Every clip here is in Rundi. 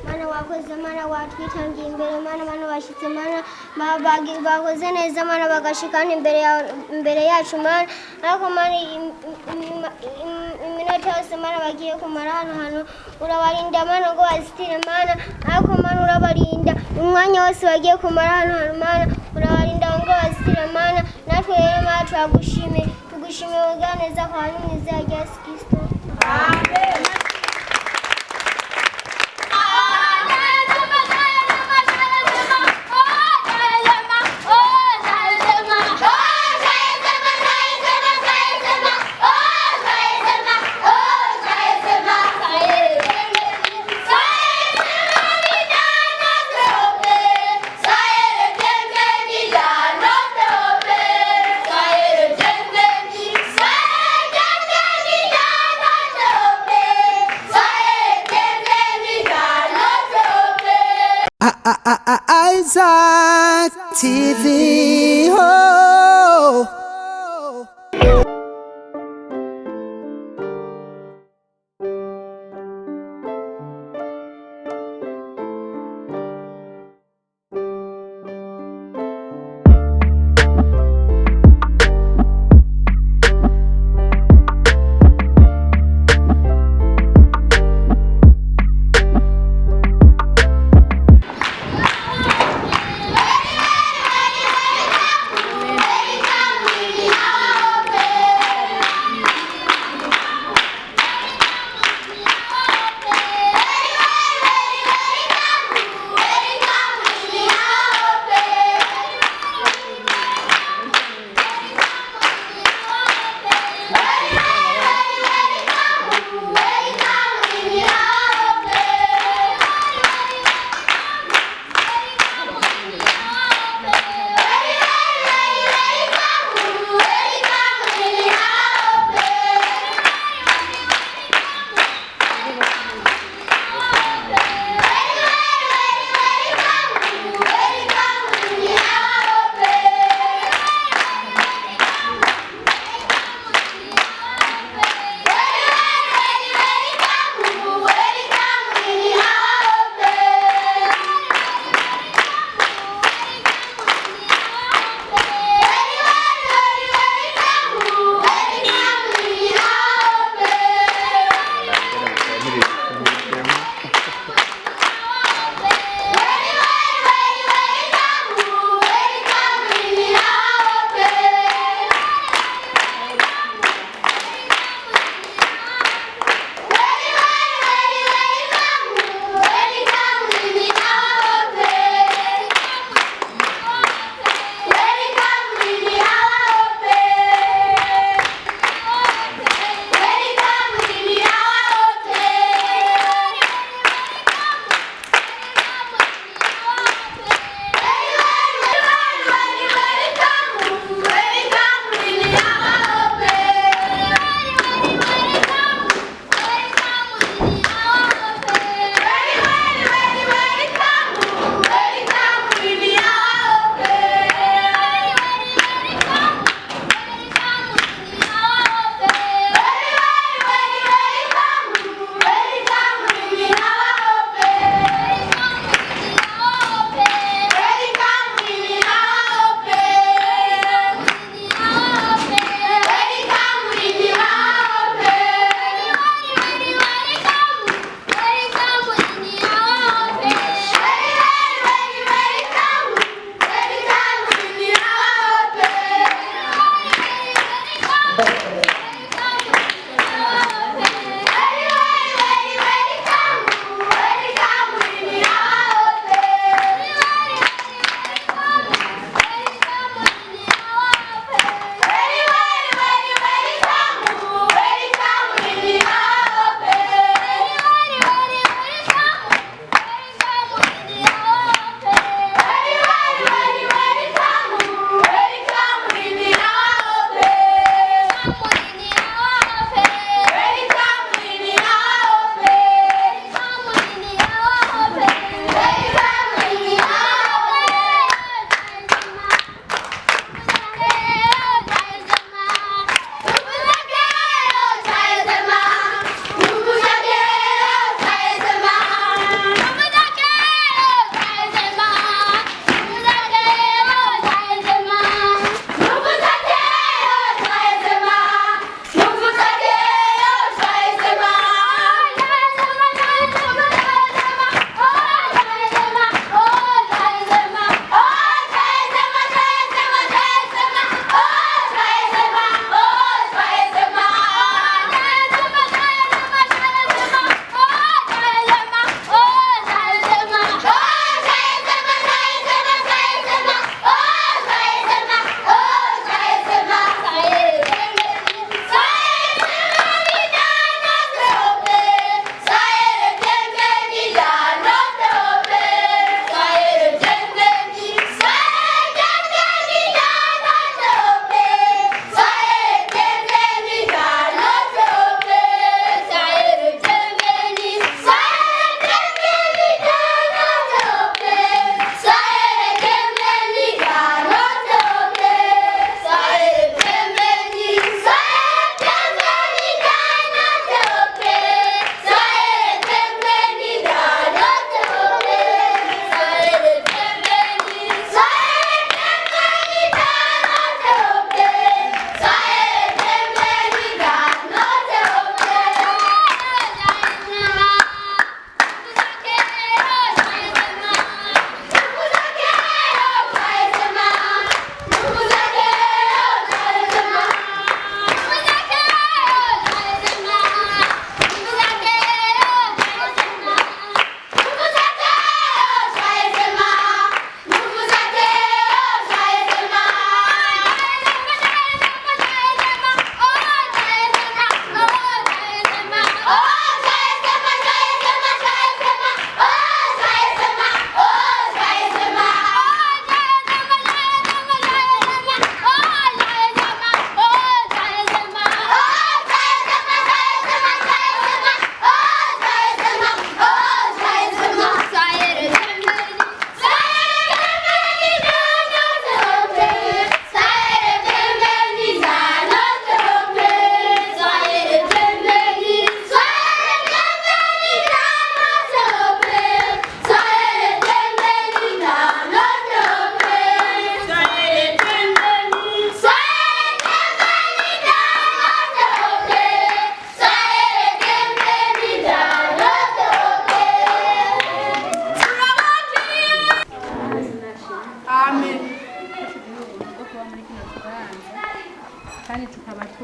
Mana wakoze, Mana watwitangiye imbere, Mana bano bashyitsi, Mana bakoze neza, Mana bagashikana imbere yawe, imbere yacu, Mana. Ariko Mana, iminota yose, Mana, bagiye kumara hano hantu, urabarinda, Mana, ngo bazitire, Mana. Ariko Mana, urabarinda umwanya wose bagiye kumara hano hantu, Mana, urabarinda ngo bazitire, Mana. Natwe rero, Mana, turagushimiye, tugushimiye ubugwaneza kwawe n'umwiza rya Yesu Kristo. Isaac TV. Oh.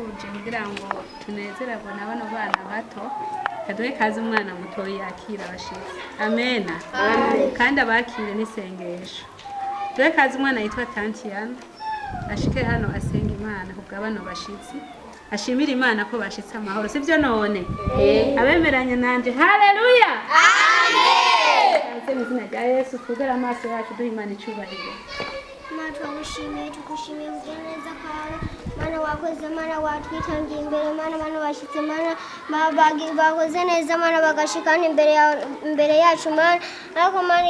Tuje kugira ngo tunezererwe na bano bana bato. Kaduhe kaze umwana mutoyi yakira abashitsi. Amena. Kandi abakire n'isengesho. Duhe kaze umwana yitwa Tantiyana ashike hano asenga Imana kubwa bano bashitsi, ashimira Imana ko bashitse amahoro, sibyo? None abemeranya nanje, haleluya, amen. Mu izina rya Yesu, twugare amaso yacu, duhe Imana icubahiro. Mana, turagushimiye, tugushimiye kugira neza kwawe. Mana, wakoze. Mana, watwitangiye imbere. Mana, bano bashyitsi, Mana, bakoze neza, Mana, bagashika hano imbere yawe, imbere yacu, Mana. Ariko Mana,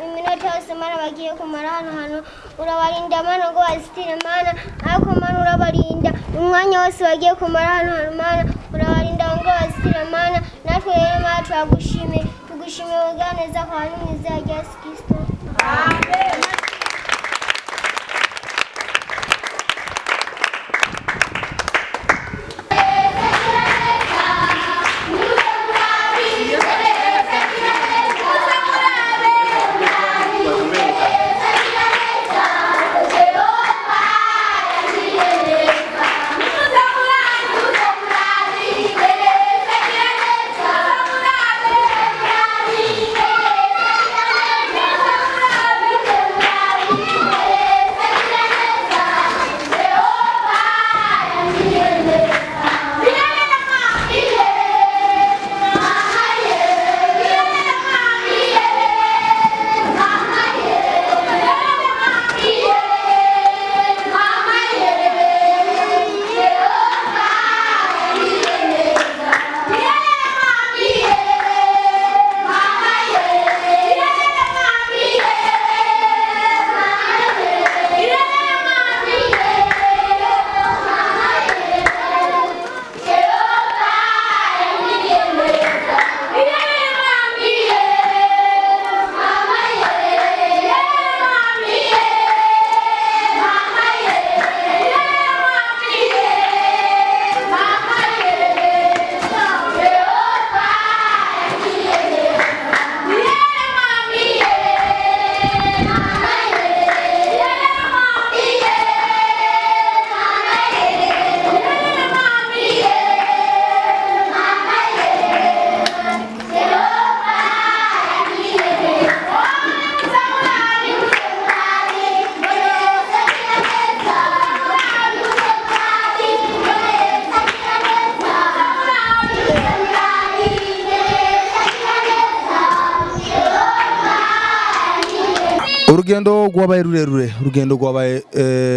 iminota yose, Mana, bagiye kumara hano hantu, urabarinda, Mana, ngo bazitire, Mana. Ariko Mana, urabarinda umwanya wose bagiye kumara hano hantu. Mana, urabarinda ngo bazitire, Mana. Natwe rero, Mana, turagushimiye, tugushimiye kugira neza kwawe, mu izina rya Yesu Kristo. Urugendo rwabaye rurerure, urugendo rwabaye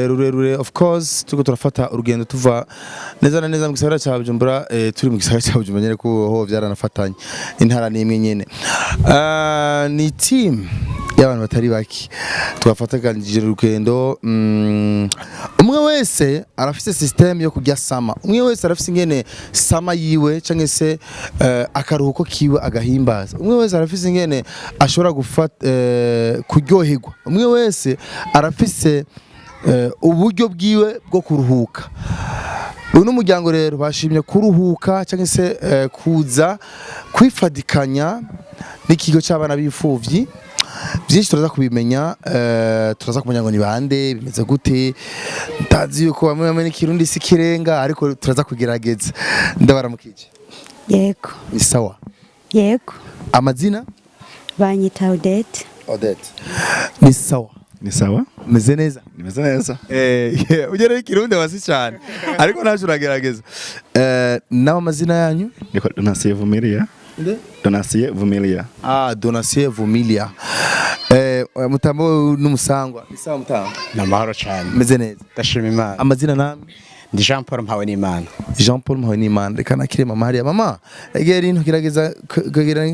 rurerure. Of course, turiko turafata urugendo tuva neza na neza mu gisagara ca Bujumbura, turi mu gisagara ca Bujumbura nyene, ko ho vyaranafatanye, intara n'imwe nyene. Ni team y'abantu batari bake twafataganije urugendo. Umwe wese arafise system yo kurya sama, umwe wese arafise ingene sama yiwe canke se akaruhuko kiwe agahimbaza, umwe wese arafise ingene ashobora gufata kuryoherwa, umwe wese arafise uburyo bwiwe bwo kuruhuka. Uyu n'umuryango rero bashimye kuruhuka cyangwa se kuza kwifadikanya n'ikigo cy'abana b'imfuvyi. Byinshi turaza kubimenya, turaza kumenya ngo ni bande, bimeze gute. Ndazi yuko bamwe bamwe n'ikirundi si kirenga, ariko turaza kugerageza. Ndabaramukije. Yego. Ni sawa? Yego. Amazina? Banyita Odette. Odette, ni sawa? Ni sawa. Meze neza? Nimeze neza. Yeah, ugera ikirundi wasi cyane, ariko naje uragerageza. Nawe amazina yanyu? Niko Donatien Vumilia. Nde? Donatien Vumilia. Ah, Donatien Vumilia. Mutambo n'umusangwa. Ni sawa, mutambo? Ni amahoro cyane. Meze neza. Ndashima Imana. Amazina namwe? Ndi Jean Paul Mpawenimana. Jean Paul Mpawenimana. Reka nakire mama hariya. Mama, egera ino, gerageza kugira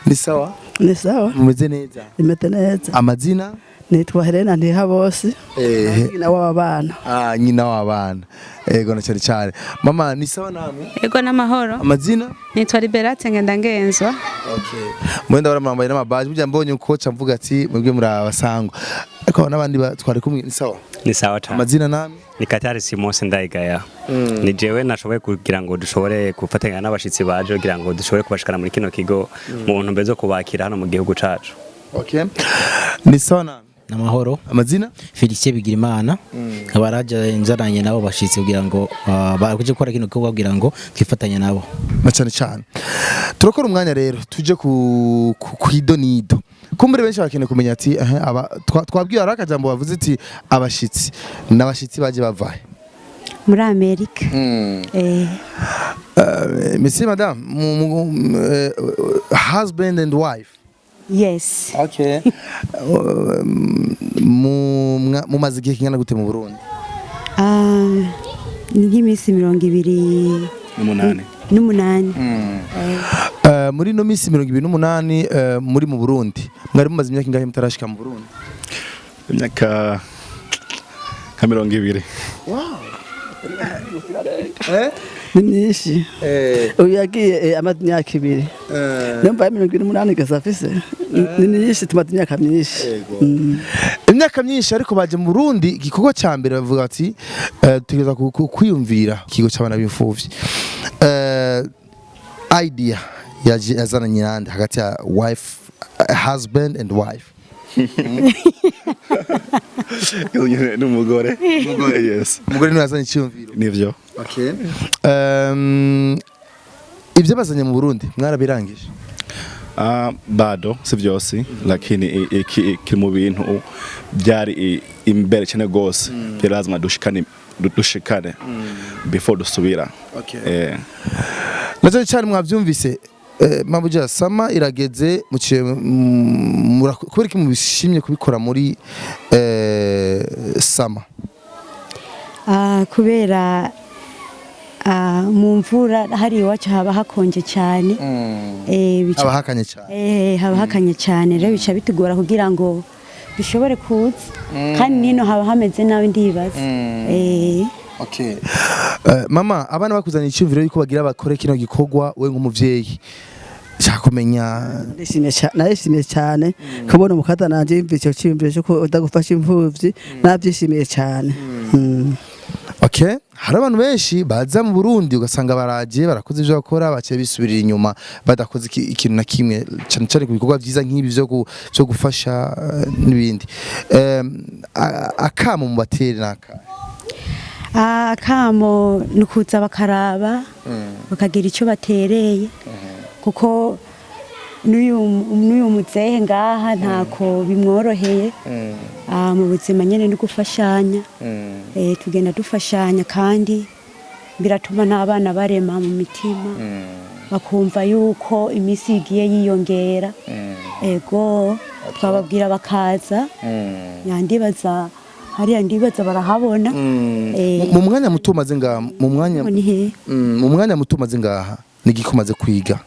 ni sawa? Ni sawa. Mumeze neza? Imeze neza. Amazina? Nitwa Helena Ntihabose. Nyina w'aba bana. Ah, nyina w'abana. Ego, na cyane cyane. Mama, ni sawa namwe? Ego, n'amahoro. Amazina? Nitwa Liberate Ngendangenzwa. Okay. Mwenda baramwambaye n'amabaji. Burya mbonye uko ca mvuga ati mwebwe muri abasangwa. Ariko n'abandi twari kumwe, ni sawa? Ni sawa cyane. Amazina namwe? Ni Katari Simon Ndayigaya. Ni jewe nashoboye kugira ngo dushobore gufatanya n'abashitsi baje kugira ngo dushobore kubashikana muri kino kigo mu ntumbero zo kubakira hano mu gihugu cacu. Okay. Ni sawa namwe? Namahoro. Amazina? Felicien Bigirimana. Nkaba raje nzaranye nabo bashitsi kugira ngo baje gukora kino gikorwa kugira ngo twifatanye nabo. Na cyane cyane. Turakora umwanya rero tuje ku kwidonido. Kumbure benshi bakeneye kumenya ati aba twabwiye ari akajambo bavuze ati abashitsi n'abashitsi baje bavahe? Muri Amerika. Monsieur, madame, husband and wife. Yes. Okay. Mumaze igihe kingana gute mu Burundi? Ni nk'iminsi 28. N'umunani. Muri no minsi 28 muri mu Burundi. Mwari mumaze imyaka ingahe mutarashika mu Burundi? Imyaka nka 20. Wow. Ni myinshi. Uyu yagiye amaze imyaka 2. Numva 28 gusa afise. Ni myinshi, tumaze imyaka myinshi. Imyaka myinshi, ariko baje mu Burundi igikorwa ca mbere bavuga ati tugereza kwiyumvira ikigo c'abana b'imfuvyi. Idea yazananye nande hagati ya wife, husband and wife? N'umugore. Yes. Umugore niwe yazanye icyumviro. Nivyo. Okay. Ibyo bazanye mu Burundi mwarabirangije? Bado si vyose, lakini iki mu bintu byari imbere cyane gose. Byari lazima dushikane before dusubira. Okay. Nazo cyane mwavyumvise. Mabuja, sama irageze muciye kubera iki mubishimye kubikora muri sama? Kubera mu mvura hari iwacu haba hakonje cyane. Haba hakanye cyane. Haba hakanye cyane rero bica bitugora kugira ngo bishobore kuza. Kandi nino haba hameze nabi ndibaza. Okay. Mama, abana bakuzaniye icyumviro yuko bagira bakore kino gikorwa, we nk'umuvyeyi shaka kumenya. Narishimye cyane kubona umukata nanje yumvise icyo cyumviro cyo kudagufasha imfuvyi, nabyishimiye cyane. Okay, hari abantu benshi baza mu Burundi ugasanga baraje barakoze ibyo bakora baciye bisubirira inyuma badakoze ikintu na kimwe, cyane cyane ku bikorwa byiza nk'ibi byo gufasha n'ibindi. Akamo mu bateri naka? Akamo nukuza bakaraba bakagira icyo batereye, kuko n'uyu muzehe ngaha ntako bimworoheye. Mu buzima nyene no gufashanya, tugenda dufashanya kandi biratuma n'abana barema mu mitima, bakumva yuko iminsi igiye yiyongera. Ego twababwira bakaza, yandibaza hariya ndibaza barahabona. Mu mwanya muto umaze ngaha, mu mwanya muto umaze ngaha nigiko kwiga?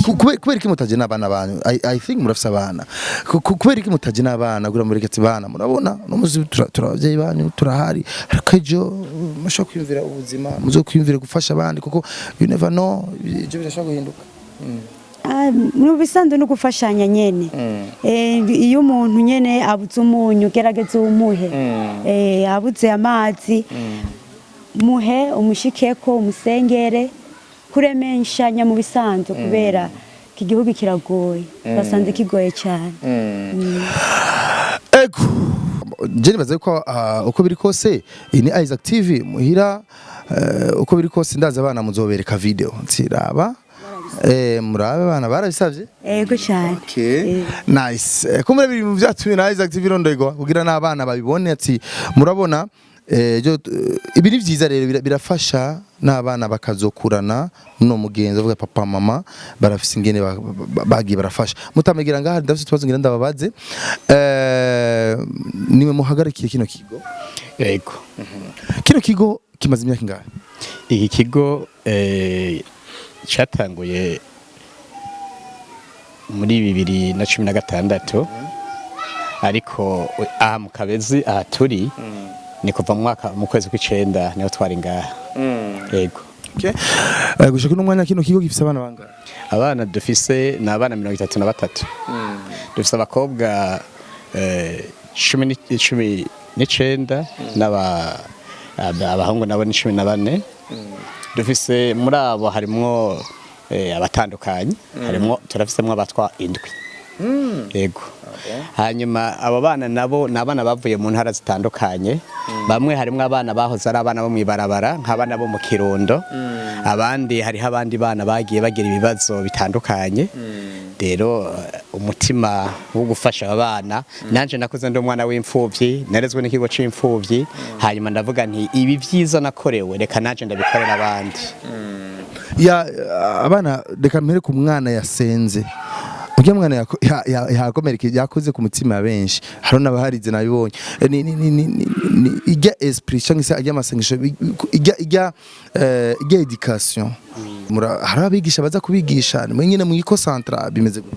Kubera iki mutaje n'abana banyu? I think murafise abana. Kubera iki mutaje n'abana kugira mureke ati bana murabona no muzi turabavyeyi banyu turahari, ariko ejo mushobora kwiyumvira ubuzima, muzo kwiyumvira gufasha abandi, kuko you never know, ejo birashobora guhinduka. Mu bisanzwe no gufashanya nyene. Iyo umuntu nyene abuze umunyu gerageza umuhe, abuze amazi muhe, umushikeko, umusengere, kuremenshanya mu bisanzwe, kubera iki gihugu kiragoye, basanze kigoye cyane. Ego je nibaza ko uko biri kose iyi ni Isaac TV muhira, uko biri kose ndaza abana muzobereka video ntsiraba. Murabe abana barabisavye? Ego cyane. Okay. Nice. Kumbe biri mu byatumye na Isaac TV rondegwa kugira n'abana babibone ati murabona ibi ni vyiza rero birafasha n'abana bakazokurana no mugenzi avuga papa mama barafise ingene bagiye barafasha. Mutamagira ngaha ndafise tubazo ngira ndababaze. Niwe muhagarikiye kino kigo? Yego. Kino kigo kimaze imyaka ingahe? Iki kigo cyatanguye muri 2016, ariko aha mu Kabezi aha turi ni kuva mu mwaka mu kwezi kw'icenda niho twari ngaha. Yego. Okay. Gushika uno mwanya kino kigo gifise abana bangahe? Abana dufise ni abana 33. Dufise abakobwa 19 n'abahungu nabo ni 14. Dufise muri abo harimwo abatandukanye, harimwo turafisemwo abatwa 7. Yego. Hanyuma abo bana nabo ni abana bavuye mu ntara zitandukanye. Bamwe harimo abana bahoze ari abana bo mw'ibarabara, nk'abana bo mu Kirundo. Abandi, hariho abandi bana bagiye bagira ibibazo bitandukanye. Rero umutima wo gufasha aba bana, nanje nakuze ndi umwana w'imfuvyi, narezwe n'ikigo c'imfuvyi. Hanyuma ndavuga nti: "Ibi vyiza nakorewe, reka nanje ndabikorera abandi." Ya, abana, reka mpere ku mwana yasenze. Ujya mwana yakomereke, yakoze ku mutima ya benshi, hari n'abaharize nabibonye. Ni ijya esprit cyangwa se ajya amasengesho, ijya education. Hari abigisha baza kubigisha, mwe nyine mwiko centra, bimeze gute?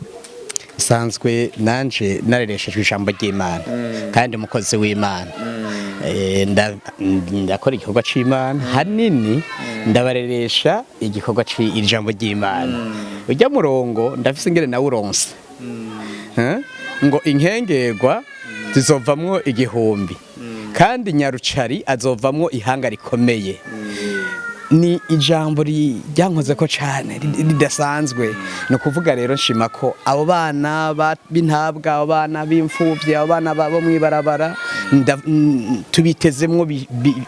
Nsanzwe nanje narereshejwe ijambo ry'Imana kandi umukozi w'Imana. Ndakora igikorwa c'Imana, hanini ndabareresha igikorwa c'ijambo ry'Imana. Ujya murongo ndafise ingene nawuronse. Ngo inkengerwa zizovamwo 1000, kandi nyarucari azovamwo ihanga rikomeye. Ni ijambo ryankoze ko cyane, ridasanzwe. Ni ukuvuga rero nshima ko abo bana b'intabwa, abo bana b'imfubyi, abo bana bo mw'ibarabara, tubitezemwo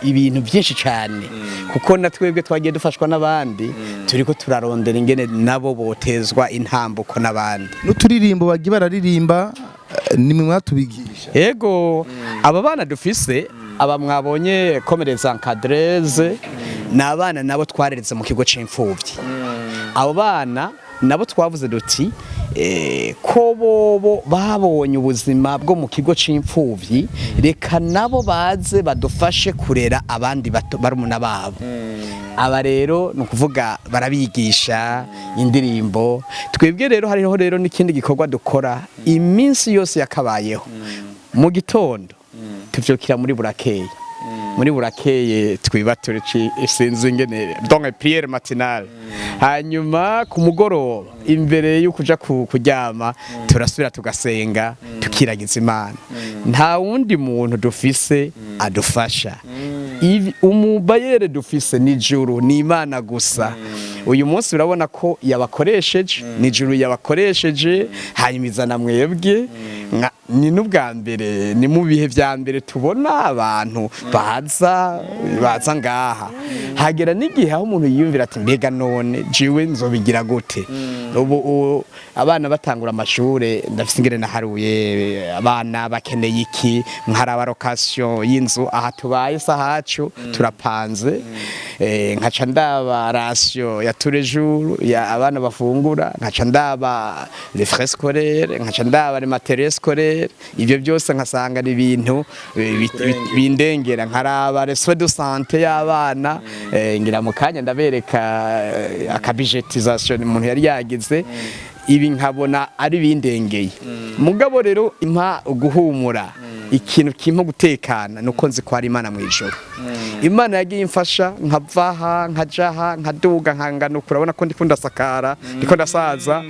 ibintu byinshi cyane, kuko na twebwe twagiye dufashwa n'abandi, turiko turarondera ingene nabo botezwa intambuko n'abandi. N'uturirimbo bagiye bararirimba, nimwe mwatubigisha? Ego, aba bana dufise, aba mwabonye comme les encadreuses, ni abana nabo twareretse mu kigo c'imfuvyi. Abo bana nabo twavuze duti ko bobo babonye ubuzima bwo mu kigo c'imfuvyi, reka nabo baze badufashe kurera abandi bato barumuna babo. Aba rero ni ukuvuga barabigisha indirimbo. Twebwe rero hariho rero n'ikindi gikorwa dukora iminsi yose yakabayeho. Mu gitondo tuvyukira muri burakeye, muri burakeye twiba turi sinzi ingene, donc prière matinale. Hanyuma ku mugoroba, imbere yo kuja kuryama, turasubira tugasenga, tukiragiza Imana. Nta wundi muntu dufise adufasha. Umubayere dufise ni juru, ni Imana gusa. Uyu munsi urabona ko yabakoresheje, ni juru yabakoresheje, hanyuma izana mwebwe. Ni n'ubwa mbere, ni mu bihe vya mbere tubona abantu baza ngaha. Hagera n'igihe aho umuntu yiyumvira ati: "Mbega none jiwe nzobigira gute?" Ubu abana batangura amashure, ndafise ingene naharuye abana bakeneye iki, nkaraba location y'inzu. Aha tubaye se ahacu turapanze. Nkaca ndaba ration ya tous les jours ya abana bafungura, nkaca ndaba les frais scolaires, nkaca ndaba les matériels scolaires. Ivyo byose nkasanga ni ibintu bindengera. Nkaraba les soins de santé y'abana. Ngira mu kanya ndabereka akabudgétisation umuntu yari yagize. Ibi nkabona ari bindengeye. Mugabo rero impa guhumura, ikintu kimpa gutekana, nuko nzi ko hari Imana mu ijoro. Imana yagiye imfasha nkava aha, nkaja aha, nkaduga, nkanganuka. Urabona ko ndiko ndasakara, ndiko ndasaza.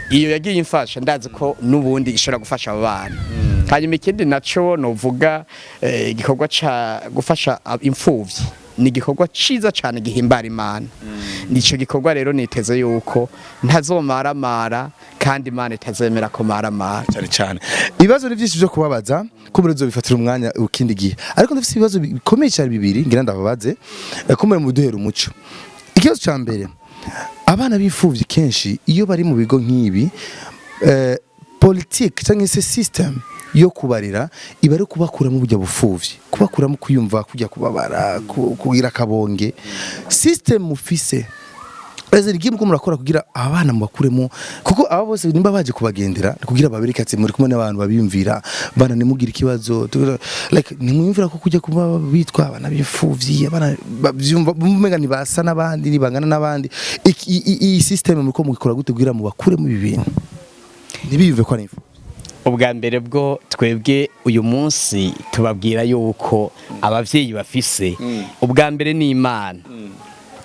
Iyo yagiye imfasha, ndazi ko n'ubundi ishobora gufasha abo bana. Hanyuma ikindi naco novuga, igikorwa ca gufasha imfuvyi ni igikorwa ciza cane gihimbara Imana. Nico gikorwa rero niteze yuko ntazomaramara, kandi Imana itazemera ko maramara. Cyane cyane ibibazo ni byinshi byo kubabaza, ko muri bifatira umwanya ukindi gihe, ariko ndafite ibibazo bikomeye cyane bibiri ngira ndababaze, ko muri muduhera umuco. Ikibazo cya mbere, abana b'imfuvyi kenshi iyo bari mu bigo nk'ibi, politique cyangwa se system yo kubarira iba ari kubakuramo uburyo bufuvyi, kubakuramo kwiyumva, kujya kubabara, kugira akabonge. System mufise ese ni ko murakora kugira abana mubakuremo? Kuko aba bose nimba baje kubagendera ni kugira babereke ati muri kumwe n'abantu babiyumvira, bana nimugire ikibazo. Like nimwiyumvira ko kujya kuba bitwa abana b'imfuvyi, abana bavyumva umenga ntibasa n'abandi, ntibangana n'abandi. Iyi system muriko mubikora gute kugira mubakuremo ibi bintu, ntibiyumve ko ari imfuvyi? Ubwa mbere bwo twebwe uyu munsi tubabwira yuko abavyeyi bafise ubwa mbere ni Imana,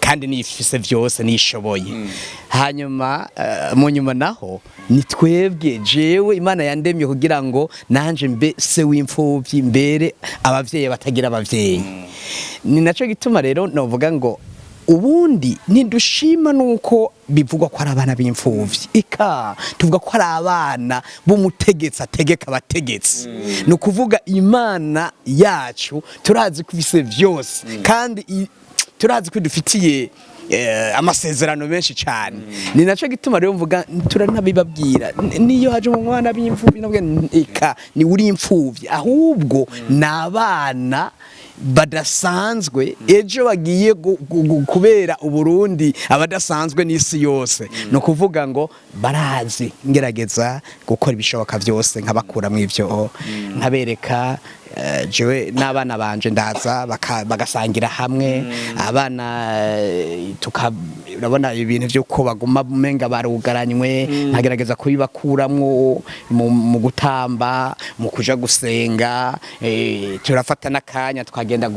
kandi nifise vyose, nishoboye. Hanyuma mu nyuma naho ni twebwe. Jewe Imana yandemye kugira ngo nanje mbe se w'imfuvyi, mbere abavyeyi batagira abavyeyi. Ni naco gituma rero novuga ngo Ubundi ntidushima nuko bivugwa ko ari abana b'imfuvyi, ika tuvuga ko ari abana b'umutegetsi ategeka abategetsi. Ni ukuvuga Imana yacu turazi ko ifise vyose, kandi turazi ko idufitiye amasezerano menshi cyane. Ni naco gituma rero mvuga turanabibabwira, niyo haje mu mwana b'imfuvyi nabwo ika ni uri imfuvyi, ahubwo ni abana badasanzwe ejo bagiye kubera Uburundi abadasanzwe n'isi yose. Ni ukuvuga ngo barazi ngerageza gukora ibishoboka byose nkabakura mu ivyo, nkabereka jewe n'abana banje ndaza bagasangira hamwe abana, tuka urabona ibintu by'uko baguma umenga barugaranywe, nkagerageza kubibakuramwo mu gutamba, mu kuja gusenga, turafata n'akanya tukagenda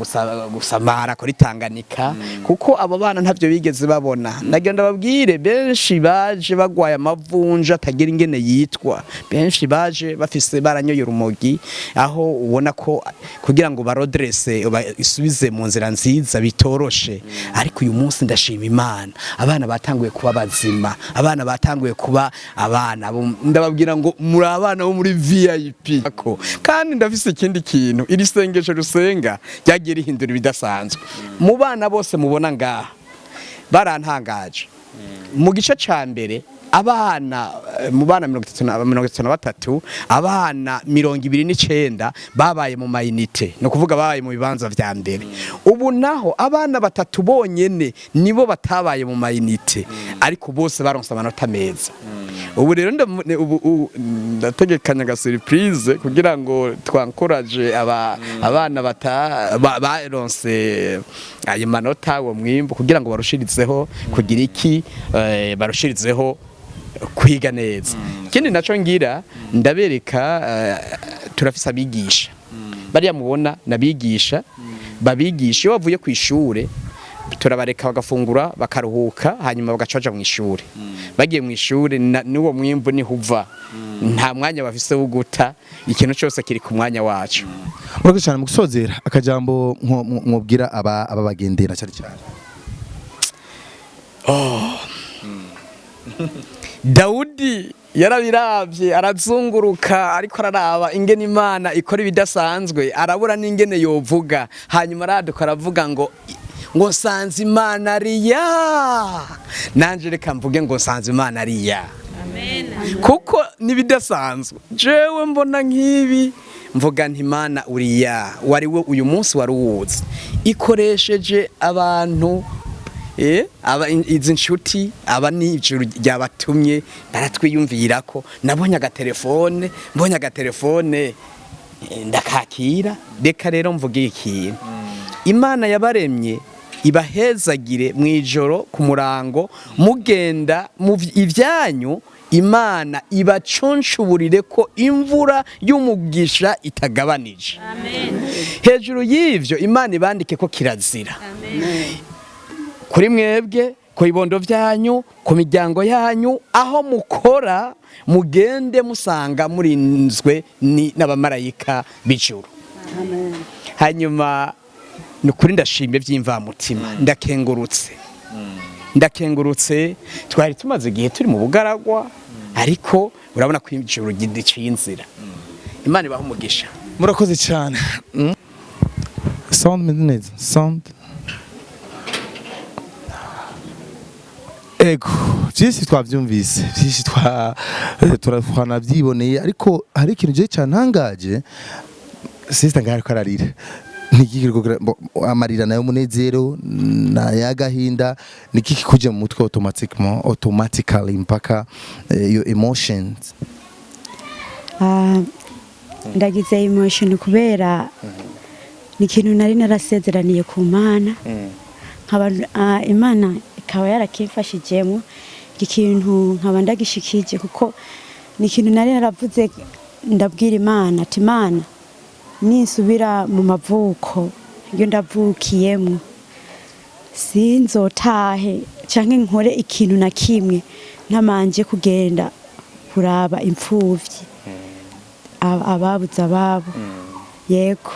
gusamara kuri Tanganyika, kuko abo bana ntavyo bigeze babona. Nagenda babwire, benshi baje bagwaye amavunja atagira ingene yitwa, benshi baje bafise baranyoye urumogi, aho ubona ko kugira ngo barodresse isubize mu nzira nziza bitoroshe. Ariko uyu munsi ndashima Imana, abana batanguye kuba bazima, abana batanguye kuba abana ndababwira ngo muri abana bo muri VIP. Ko kandi ndafise ikindi kintu, iri sengesho rusenga ryagiye rihindura ibidasanzwe mu bana bose mubona ngaha. Barantangaje mu gice ca mbere, abana mu bana 33, abana 29 babaye mu ma unités, ni ukuvuga babaye mu bibanza vya mbere. Ubu naho abana batatu bonyene nibo batabaye mu ma unités, ariko bose baronse amanota meza. Ubu rero ubu ndategekanya aga surprise kugira ngo twankoraje abana baronse ayo manota, uwo mwimbu, kugira ngo barushirizeho kugira iki, barushirizeho kwiga neza. Ikindi naco ngira ndabereka, turafise abigisha bariya mubona, nabigisha babigisha. Iyo bavuye ku ishure turabareka bagafungura, bakaruhuka, hanyuma bagaca baja mu ishure. Bagiye mu ishure n'uwo mwimbu niho uva. Nta mwanya bafise wo guta, ikintu cyose kiri ku mwanya wacu. Murakoze cyane. Mu gusozera, akajambo mwobwira aba bagendera cyane cyane? Oh. Dawudi yarabiravye arazunguruka, ariko araraba ingene Imana ikora ibidasanzwe, arabura n'ingene yovuga. Hanyuma araduka aravuga ngo nsanze Imana ariya. Nanje reka mvuge ngo nsanze Imana ariya, kuko nibidasanzwe jewe mbona nk'ibi, mvuga nti Imana uriya wari we uyu munsi wari uwuzi ikoresheje abantu, aba izi nshuti, aba ni ijuru ryabatumye baratwiyumvira ko nabonye agatelefone, mbonye agatelefone, ndakakira. Reka rero mvuge ikintu: Imana yabaremye ibahezagire mu ijoro ku murango mugenda mu ibyanyu, Imana ibacuncuburire ko imvura y'umugisha itagabanije. Hejuru y'ivyo, Imana ibandike ko kirazira kuri mwebwe, ku bibondo byanyu, ku miryango yanyu, aho mukora mugende musanga murinzwe n'abamarayika b'ijuru. Hanyuma ni ukuri ndashimye by'imvamutima, ndakengurutse, ndakengurutse. Twari tumaze igihe turi mu bugaragwa, ariko urabona ko ijuru giciye inzira. Imana ibaha umugisha. Murakoze cyane. Sound meze neza, sound. Ego, byinshi twabyumvise, byinshi twanabyiboneye, ariko hari ikintu je cyantangaje. Sister ngaho ariko ararira. Ntikikiriko amarira nayo munezero na yagahinda, niki kikuje mu mutwe automatiquement, automatically, mpaka your emotions? Ah, ndagize emotion kubera ni ikintu nari narasezeraniye ku Mana, nkaba Imana ikaba yarakimfashijemo iki kintu, nkaba ndagishikije, kuko ni ikintu nari naravuze, ndabwira Imana ati: "Imana, ninsubira mu mavuko iyo ndavukiyemwo, sinzotahe canke nkore ikintu na kimwe ntamanje kugenda kuraba imfuvyi, ababuze ababo." Yego.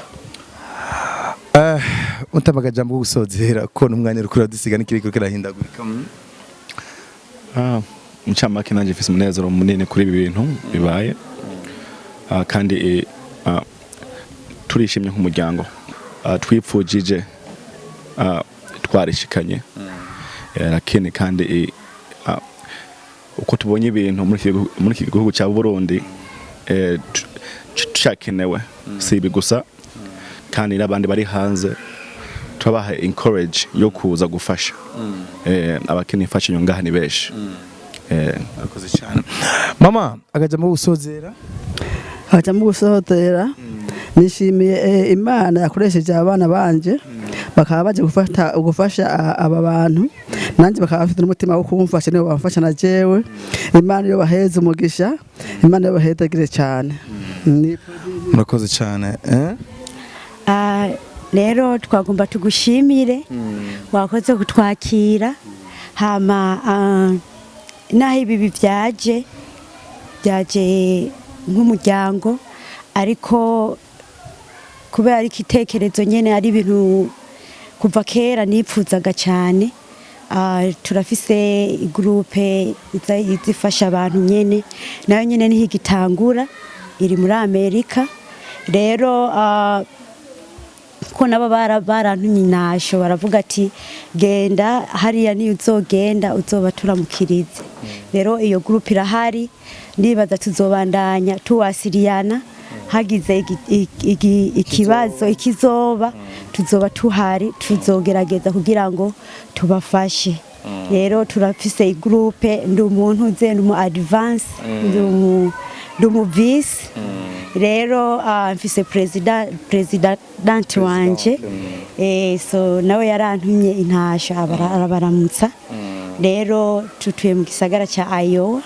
Mutama, akajambo ko gusozera, ko n'umwanya uriko uradusiga n'ikiriko kirahindagurika. Ah, incamake, nanjye mfise umunezero munini kuri ibi bintu bibaye. Kandi turishimye nk'umuryango. Twipfujije, twarishikanye. Lakini kandi uko tubonye ibintu muri iki gihugu cya Burundi, tucakenewe, si ibi gusa, kandi n'abandi bari hanze turabaha encourage yo kuza gufasha. Abakeneye imfashanyo ngaha ni benshi. Akoze cyane. Mama, akajambo ko gusozera. Hajya mu gusozera, nishimiye Imana yakoresheje abana banje, bakaba baje gufasha aba bantu, nanjye bakaba bafite n'umutima wo kumfasha, nibo bamfasha na jewe. Imana iyo baheze umugisha, Imana iyo bahezagire cyane. Murakoze cyane, eh? Ah, rero twagomba tugushimire, wakoze kutwakira. Hama naho ibi byaje nk'umuryango, ariko kubera ari igitekerezo nyene, ari ibintu kuva kera nipfuzaga cyane. Turafise igroupe iza izifasha abantu nyene, nayo nyene niho igitangura, iri muri Amerika. Rero ko nabo barantumye intasho, baravuga ati: "Genda hariya, niyo uzogenda uzoba turamukirize." Rero iyo groupe irahari, ndibaza tuzobandanya tuwasiriyana. Hagize ikibazo ikizoba, tuzoba tuhari, tuzogerageza kugira ngo tubafashe. Rero turafise igroupe, ndi umuntu uze, ndi umu advance, ndi umu vice. Rero mfise president wanje, so nawe yarantumye intasho, arabaramutsa. Rero tutuye mu gisagara ca Iowa.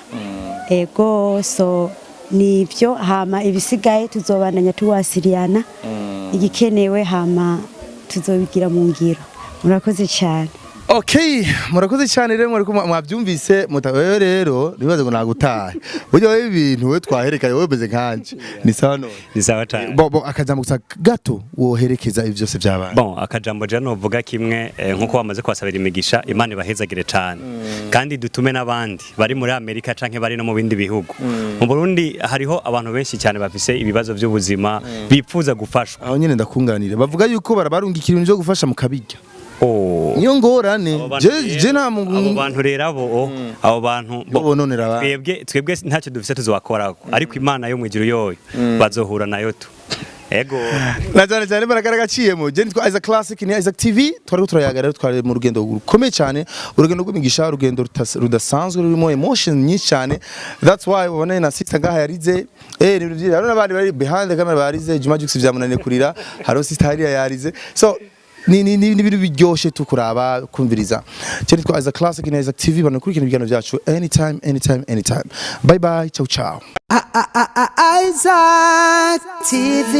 Ego, so nibyo. Hama ibisigaye tuzobandanya tuwasiriyana igikenewe, hama tuzobigira mu ngiro. Murakoze cyane. Okay, murakoze cyane. Rero mwariko mwabyumvise wewe rero nibaze ngo nagutahe. Burya wewe ibintu we twaherekanye, wowe umeze nkanje. Ni sawa none? Ni sawa cyane. Bo akajambo gusa gato woherekeza ivyo byose byabaye. Bon, akajambo je novuga kimwe, nkuko bamaze kubasabira imigisha, Imana ibahezagire cyane, kandi dutume n'abandi bari muri Amerika canke bari no mu bindi bihugu. Mu Burundi hariho abantu benshi cyane bafise ibibazo by'ubuzima, bipfuza gufashwa. Aho nyene ndakunganira. Bavuga yuko barabarungikira ibintu byo gufasha mukabirya. Oh. Niyo ngorane. Abo bantu Je nta abo bantu rero, abo bantu bo bononera abandi. Twebwe ntacyo dufise tuzobakorako, ariko Imana yo mwijuru yoyo bazohura nayo tu. Ego. Na cyane cyane barakara gaciyemo. Je nitwa Isaac Classic, ni Isaac TV. Twari turayaga rero, twari mu rugendo rukomeye cyane, urugendo rw'imigisha, urugendo rudasanzwe rurimo emotion nyinshi cyane. That's why ubona na sister ngaha yarize, ni ibintu byiza. Hariho n'abandi bari behind the camera barize. Juma Jux vyamunaniye kurira, hariho sister hariya yarize. So ni ibintu biryoshe tukuraba kumviriza. Je nitwa Isaac Classic, ni Isaac TV. Banakurikirana ibiganiro byacu anytime, anytime, anytime. Bye bye, ciao ciao. Isaac TV.